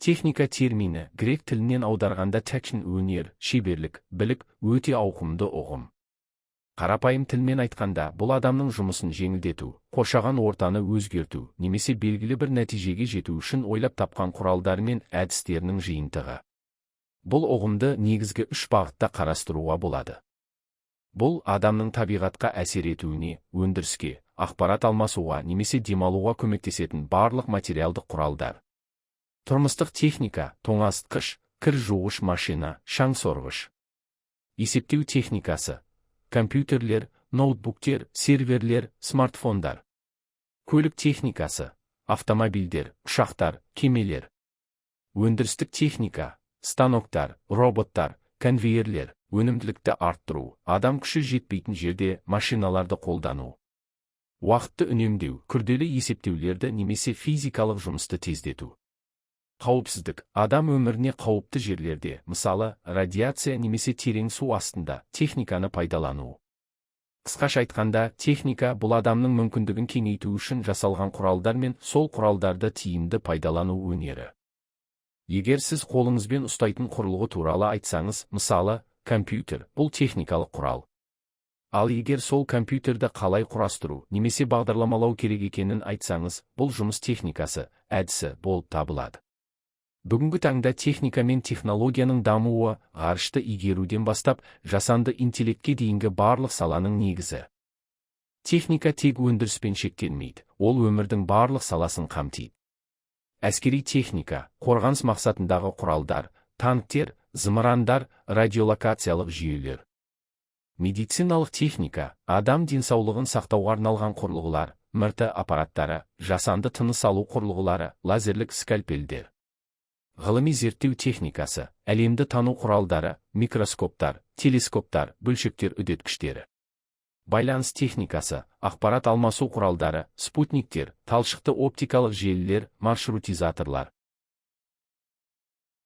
Техника термині грек тілінен аударғанда тәкін, өнер, шеберлік, білік, өте ауқымды ұғым. Қарапайым тілмен айтқанда, бұл адамның жұмысын жеңілдету, қоршаған ортаны өзгерту немесе белгілі бір нәтижеге жету үшін ойлап тапқан құралдары мен әдістерінің жиынтығы. Бұл ұғымды негізгі үш бағытта қарастыруға болады. Бұл адамның табиғатқа әсер етуіне, өндіріске, ақпарат алмасуға немесе демалуға көмектесетін барлық материалдық құралдар. Тұрмыстық техника: тоңазытқыш, кір жуғыш машина, шаңсорғыш. Есептеу техникасы: компьютерлер, ноутбуктер, серверлер, смартфондар. Көлік техникасы: автомобильдер, ұшақтар, кемелер. Өндірістік техника: станоктар, роботтар, конвейерлер, өнімділікті арттыру, адам күші жетпейтін жерде машиналарды қолдану. Уақытты үнемдеу, күрделі есептеулерді немесе физикалық жұмысты тездету. Қауіпсіздік: адам өміріне қауіпті жерлерде, мысалы, радиация немесе терең су астында, техниканы пайдалану. Қысқаша айтқанда, техника – бұл адамның мүмкіндігін кеңейту үшін жасалған құралдар мен сол құралдарды тиімді пайдалану өнері. Егер сіз қолыңызбен ұстайтын құрылғы туралы айтсаңыз, мысалы, компьютер, бұл техникалық құрал. Ал егер сол компьютерді қалай құрастыру немесе бағдарламалау керек екенін айтсаңыз, бұл жұмыс техникасы, әдісі болып табылады. Бүгінгі таңда техника мен технологияның дамуы ғарышты игеруден бастап, жасанды интеллектке дейінгі барлық саланың негізі. Техника тек өндіріспен шектелмейді, ол өмірдің барлық саласын қамтиды. Әскери техника: қорғаныс мақсатындағы құралдар, танктер, зымырандар, радиолокациялық жүйелер. Медициналық техника: адам денсаулығын сақтауға арналған құрылғылар, МРТ аппараттары, жасанды тыныс алу құрылғылары, лазерлік скальпельдер. Ғылыми зерттеу техникасы: әлемді тану құралдары, микроскоптар, телескоптар, бөлшектер үдеткіштері. Байланыс техникасы: ақпарат алмасу құралдары, спутниктер, талшықты оптикалық желілер, маршрутизаторлар.